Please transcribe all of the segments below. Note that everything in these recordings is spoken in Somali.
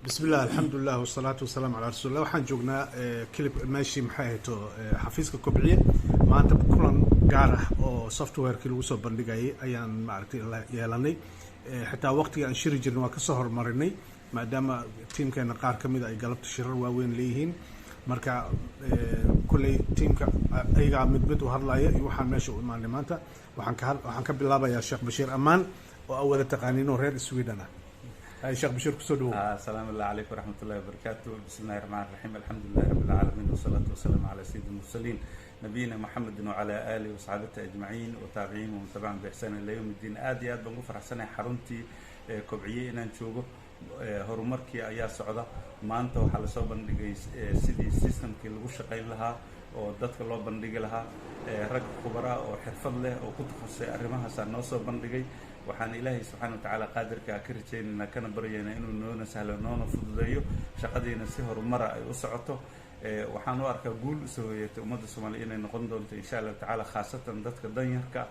Bismillah, alxamdulilah, wasalaatu wasalaamu calaa rasuulillah. Waxaan joognaa kilib meeshii, maxay ahayto, xafiiska Kobciye. Maanta kulan gaar ah oo softwarekii lagu soo bandhigayay ayaan maaragtay yeelanay. Xitaa waqtiga aan shiri jirnay waa kasoo horumarinay, maadaama tiimkeena qaar ka mida ay galabta shirar waaweyn leeyihiin. Marka kulley tiimka ayagaa mid mid u hadlaya iyo waxaan meesha u imaanay maanta. Waxaan ka bilaabayaa Sheekh Bashiir Amaan oo a wada taqaaniin oo reer Sweden ah. Hay, Sheekh Bashiir, kusoo dhawow. السلام الله عليكم ورحمة الله وبركاته. بسم الله الرحمن الرحيم، الحمد لله رب العالمين، والصلاة والسلام على سيد المرسلين نبينا محمد وعلى آله وصحابته أجمعين وتابعين ومن تبعهم بإحسان إلى يوم الدين. Aad iyo aad baan ugu faraxsanahay xaruntii Kobciye inaan joogo. Horumarkii ayaa socda. Maanta waxaa lasoo bandhigay sidii systemkii lagu shaqayn lahaa oo dadka loo bandhigi lahaa. Rag khubara oo xirfad leh oo ku takhasusay arrimahaasaa noo soo bandhigay. Waxaan Ilaahay subxaana wa tacaala qaadirka ka rajaynaynaa kana baryaynaa inuu noona sahlo, noona fududeeyo shaqadiina, si horumara ay u socoto. Waxaan u arkaa guul usoo hoyatay ummadda Soomaaliya inay noqon doonto, insha Allahu tacaala, khaasatan dadka danyarka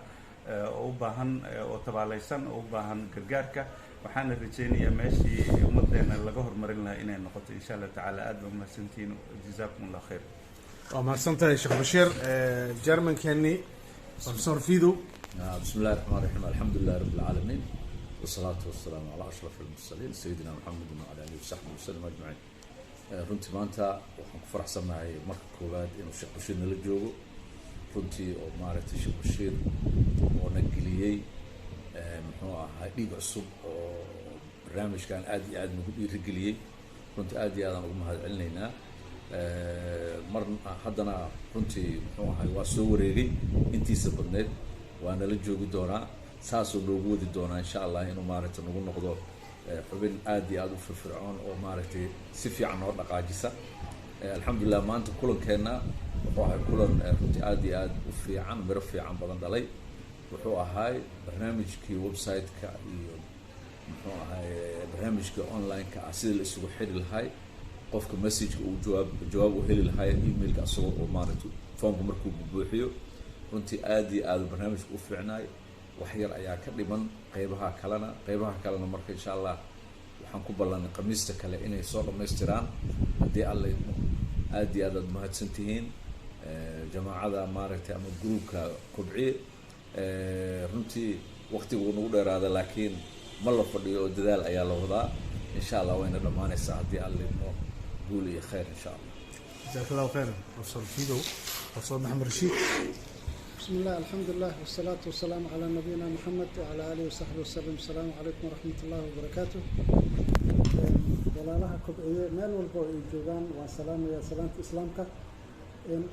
oo u baahan oo tabaalaysan oo u baahan gargaarka. Waxaana rajaynayaa meeshii ummaddeena laga horumarin lahaa inay noqoto, insha Allahu tacaala. Aad baa mahadsantihiin, jazaakum Allah khayr. Waa mahadsan tahay, Sheekh Bashiir. Chairmankeeni Professor Fido. بسم الله الرحمن الرحيم، الحمد لله رب العالمين، والصلاة والسلام على أشرف المرسلين سيدنا محمد وعلى آله وصحبه وسلم أجمعين. Runtii maanta waxaan ku faraxsanahay marka koowaad inuu Sheekh Bashiir nala joogo, runtii oo maaragtay Sheekh Bashiir oo na geliyey, muxuu ahaa, dhiig cusub oo barnaamijkan aad iyo aad nagu dhiirigeliyey. Runtii aad iyo aadaan ugu mahad celinaynaa. Mar haddana runtii, muxuu ahay, waa soo wareegay intiisa badneed, waa nala joogi doonaa, saasuu noogu wadi doonaa, insha Allah, inuu maaragtay nagu noqdo xubin aad iyo aada u firfircoon oo maaragtay si fiican noo dhaqaajisa. Alxamdulilah, maanta kulankeenna wuxuu ahay kulan runtii aad iyo aad u fiican, miro fiican badan dhalay. Wuxuu ahay barnaamijkii website-ka iyo, muxuu ahay, barnaamijkii online-ka ah, sidii la isugu xiri lahay, qofka messageka uu jawaab u heli lahay emailka isagoo oo maaragtay foomka markuu buuxiyo. Runtii aad iyo aad barnaamijka u fiicnaay. Wax yar ayaa ka dhiman qeybaha kalena. Marka insha Allah waxaan ku ballanay Khamiista kale inay soo dhammaystiraan haddii Alla idmo. Aad iyo aad aad mahadsan tihiin jamaacada maaragtay ama groupka Kobciye. Runtii waktigu nagu dheeraada, laakiin ma la fadhiyo oo dadaal ayaa la wadaa. Insha Allah wayna dhammaanaysaa haddii Alla idmo, guul iyo khayr insha Allah. Jazaak Allahu khayran, Professor Fidow. Professor Maxamed Rashiid. بسم الله، الحمد لله، والصلاة والسلام على نبينا محمد وعلى آله وصحبه وسلم. السلام عليكم ورحمة الله وبركاته. Walaalaha Kobciye meel walba oo ay joogaan waan salaamayaa salaanta Islaamka.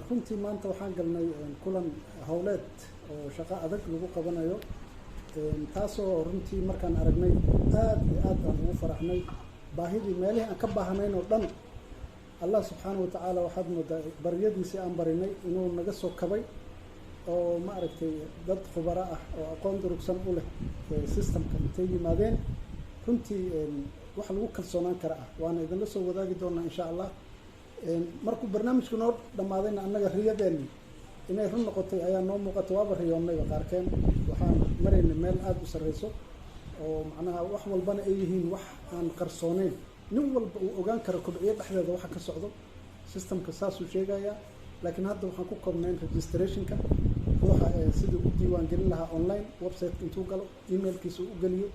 Runtii maanta waxaan galnay kulan howleed oo shaqo adag lagu qabanayo, taasoo runtii markaan aragnay aad iyo aad aan ugu faraxnay. Baahidii meelihii aan ka baahnayn oo dhan, Allah subxaana wa tacaala waxaad moodaa baryadiisii aan barinay inuu naga soo kabay, oo ma aragtay dad khubaro ah oo aqoon durugsan u leh systemka intay yimaadeen, runtii wax lagu kalsoonaan kara ah. Waana idinla soo wadaagi doonaa, insha Allah. Markuu barnaamijku noo dhammaadayna, annaga riyadeenni inay run noqotay ayaa noo muuqatay. Waaba riyoonnayba qaarkeen, waxaan maraynay meel aada u sarreyso oo macnaha wax walbana ay yihiin wax aan qarsooneyn, nin walba uu ogaan karo Kobciyo dhexdeeda waxa ka socdo. Systemka saasuu sheegayaa, laakiin hadda waxaan ku koobnayn registrationka ruuxa siduu u diiwaan gelin lahaa online website intuu galo, emailkiisa uu u geliyo,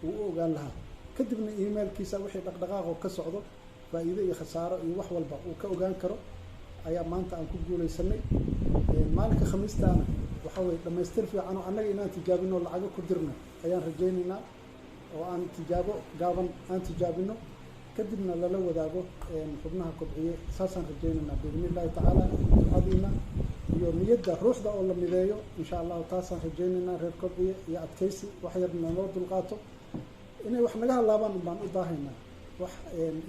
uu u ogaan lahaa, kadibna emailkiisa wixii dhaqdhaqaaqoo ka socdo, faa'iido iyo khasaaro iyo wax walba uu ka ogaan karo ayaa maanta aan ku guulaysanay. Maalinka Khamiistaana waxaa weye dhammaystir fiican oo annaga inaan tijaabino, lacago ku dirno ayaan rajaynaynaa, oo aan tijaabo gaaban aan tijaabino, kadibna lala wadaago xubnaha Kobciye. Saasaan rajaynaynaa biidni Illahi tacaala. Ducadiina iyo niyadda ruuxda oo la mideeyo, insha Allahu, taasaan rajaynaynaa reer Kobciye, iyo adkaysi wax yar naloo dulqaato. Inay wax naga halaabaan un baan u daahaynaa, wax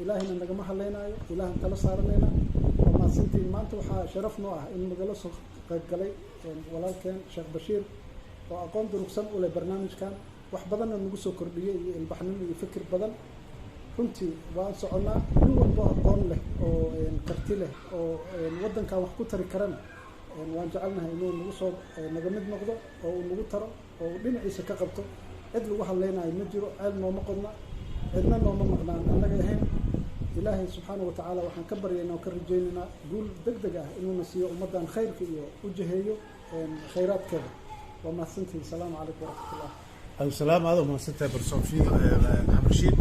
Ilaahayna nagama hadlaynaayo, Ilaahan tala saaranaynaa. Waa mahadsantiin. Maanta waxaa sharaf noo ah in nagala soo qayb galay walaalkeen Sheekh Bashiir oo aqoon durugsan u leh barnaamijkan, wax badanna nagu soo kordhiyey iyo ilbaxnimo iyo fikir badan. Runtii waan soconnaa. Nin walbo aqoon leh oo karti leh oo waddankan wax ku tari karana waan jecelnahay inuu nagu soo naga mid noqdo oo uu nagu taro oo uu dhinaciisa ka qabto. Cid lagu hadlaynayo ma jiro, ceel nooma qodna, cidna nooma maqnaan annaga ahayn. Ilaahay subxaana wa tacaala waxaan ka baryaynaa oo ka rajaynaynaa guul deg deg ah inuuna siiyo ummaddan khayrka iyo u jiheeyo khayraadkeeda. Waa mahadsantihin. Asalaamu calaykum waraxmatullah. Salaam, aad umahadsantahay barsofiyo Maxamed Rashiid.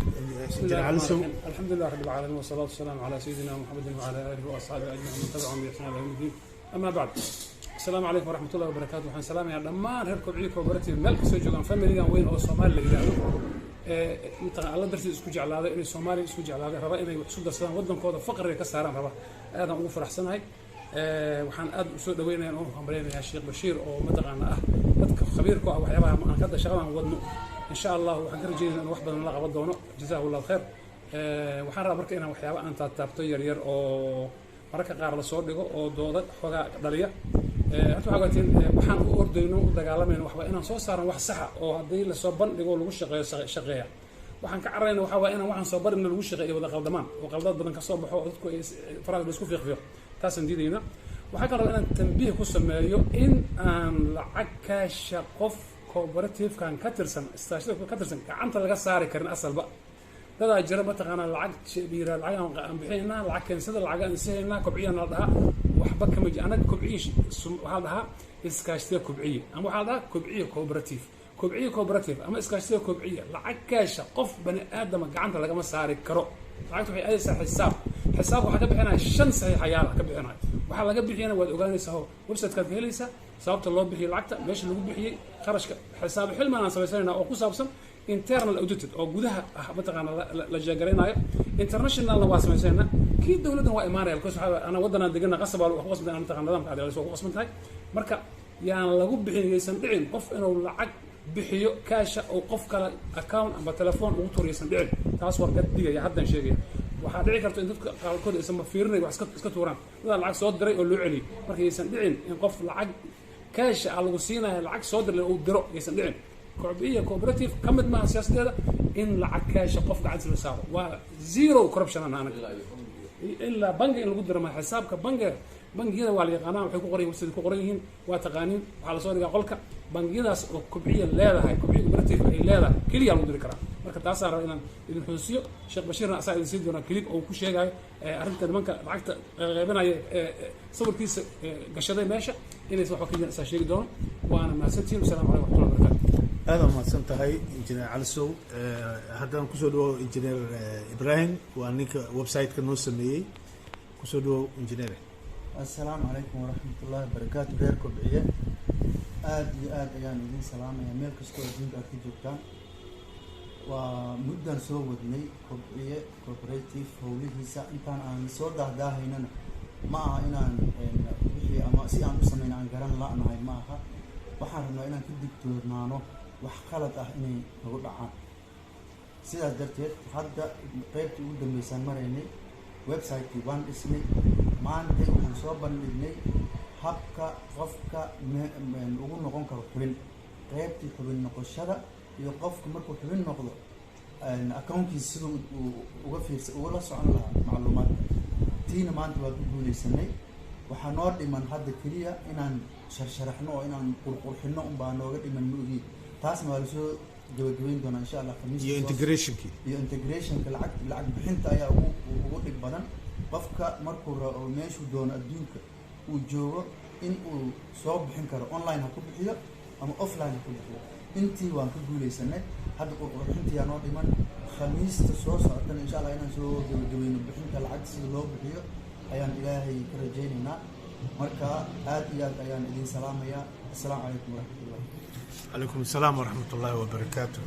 Injineer Cali Sow. الحمد لله رب العالمين، والصلاة والسلام على سيدنا محمد وعلى آله وأصحابه أجمعين ومن تبعهم بإحسان إلى يوم الدين. أما بعد، السلام عليكم ورحمة الله وبركاته. Waxaan salaamayaa dhammaan reer Kobciye Cooperative meel kastoo joogaan, familigan weyn oo Soomaali la yidhaahdo ee mataqaan Alla dartiis isku jeclaaday, inay Soomaaliya isku jeclaaday, raba inay wax isu darsadaan, waddankooda faqriga ka saaraan raba. Aadaan ugu faraxsanahay. Waxaan aad u soo dhaweynayaa oo hambaleynayaa Sheekh Bashiir oo mataqaana ah dadka khabiirku ah waxyaabaha aan hadda shaqadan wadno. Insha Allah waxaan ka rajeynaya in wax badan la qaban doono. Jazaahu Allahu khayr. Waxaan rabaa marka inaan waxyaaba aan taabtaabto yar yar oo mararka qaar lasoo dhigo oo dooda xoogaa dhaliya. Horta waxaa ogaateen waxaan u ordayno, u dagaalamayno waxba inaan soo saarno wax saxa oo haddii lasoo bandhigo lagu shaqeeyo shaqeeya. Waxaan ka cararayna waxaa waaya inaan waxaan soo bandhigno lagu shaqeeyo wada qaldamaan oo qaldaad badan kasoo baxo oo dadku ay faraha la isku fiiqfiiqo, taasaan diidayna. Waxaa kaloo inaan tambiih ku sameeyo in aan lacag kaasha qof cooperative-kan ka tirsan, istaashada ka tirsan, gacanta laga saari karin asalba. Dadaa jira mataqaanaa lacag yira, lacag aan bixinaynaa, lacag keensada, lacag aan isihaynaa, Kobciyana la dhahaa. Waxba kama ji anaga Kobciye. Waxaa la dhahaa Iskaashatada Kobciye ama waxaa la dhahaa Kobciye Cooperative. Kobciye Cooperative ama Iskaashatada Kobciye, lacag kaasha qof bani aadama gacanta lagama saari karo. Lacagta waxay aadaysaa xisaab. Xisaab waxaa ka bixinaya shan saxiixayaal ka bixinaya. Waxaa laga bixiyana waad ogaanaysaa oo website-kaad ka helaysaa sababta loo bixiyey lacagta, meesha lagu bixiyey, kharashka. Xisaab xilman aan samaysanayna oo ku saabsan internal audited oo gudaha ah mataqaana la jeegaraynayo, internationalna waa samaysanayna, kii dowladdan waa imaanaya, because waxaa ana waddanaan degana qasab waa wax ku qasban mataqana nidaamka cadaaladda waa ku qasban tahay. Marka yaan lagu bixin, yaysan dhicin qof inuu lacag bixiyo kaasha oo qof kale account amba telefoon ugu tuur, yaysan dhicin. Taas waan ka digaya, haddaan sheegaya. Waxaa dhici karta in dadka qaarkood aysan ma fiirinay wax iska tuuraan, dadaa lacag soo diray oo loo celiyay. Marka yaysan dhicin in qof lacag kaasha ah lagu siinayo, lacag soo diray uu diro, yaysan dhicin. Kobciye Cooperative ka mid maaha siyaasadeeda in lacag kaasha qof gacantiisa la saaro. Waa zero corruption aan anaga, ilaa bangi in lagu diro ma xisaabka bangiga. Bangiyada waa la yaqaanaa, waxay ku qoran yihin website ku qoran yihiin, waa taqaaniin. Waxaa lasoo dhigaa qolka bangiyadaas oo Kobciya leedahay, Kobciya Cooperative ay leedahay keliya lagu diri karaa. Marka taasaan rabaa inaan idin xusuusiyo. Sheekh Bashiirna asaa idin siin doonaa clip oo uu ku sheegayo arrinta nimanka lacagta qaybinaya sawirkiisa gashaday meesha inaysan waxba ka jirin, asaa sheegi doono. Waana mahadsantihiin. Wasalaamu calaykum waraxmatullahi wabarakatu. Aada umahadsan tahay, Injineer Cali Sow. Haddaan kusoo dhawow Injineer Ibrahim, waa ninka website-ka noo sameeyey. Kusoo dhawow, injineer. Assalaamu calaykum waraxmatullaahi wabarakaatu. Reer Kobciye, aada iyo aada ayaan idin salaamayaa meel kastoo adduunka aad ka joogtaan. Waa muddan soo wadnay Kobciye Cooperative howlihiisa. Intaan aan soo daahdahaynana ma aha inaan wixii ama si aan u sameyn aan garan la-nahay, ma aha. Waxaan rabnaa inaan ka digtoonaano wax qalad ah inay nagu dhacaan. Sidaas darteed hadda qeybtii ugu dambeysaan maraynay, website-kii waan dhisnay. Maanta waxaan soo bandhignay habka qofka ugu noqon karo xubin, qeybtii xubin noqoshada iyo qofka markuu xubin noqdo accountkiisa siduu uga fiirsa, ugala socon lahaa macluumaadka. Tiina maanta waa ku guuleysanay. Waxaa noo dhiman hadda keliya inaan sharsharaxno oo inaan qurqurxino unbaa nooga dhiman, ma ogi. Taasna waa lasoo gabagabeyn doonaa insha Allah Khamiista iyo integrationkii. Iyo integrationka lacag bixinta ayaa ugu dhib badan. Qofka markuu rabo meeshuu doono adduunka uu joogo in uu soo bixin karo, online ha ku bixiyo ama offline ha ku bixiyo, intii waan ka guuleysanay. Hadda qurqurxintiyaa noo dhiman. Khamiista soo socotana insha Allah inaan soo gabagabayno bixinta lacagta sida loo bixiyo ayaan Ilaahay ka rajaynaynaa. Marka aad iyo aad ayaan idin salaamayaa. Assalaamu calaykum waraxmatullah. Calaykum asalaam waraxmat ullaahi wabarakaatu.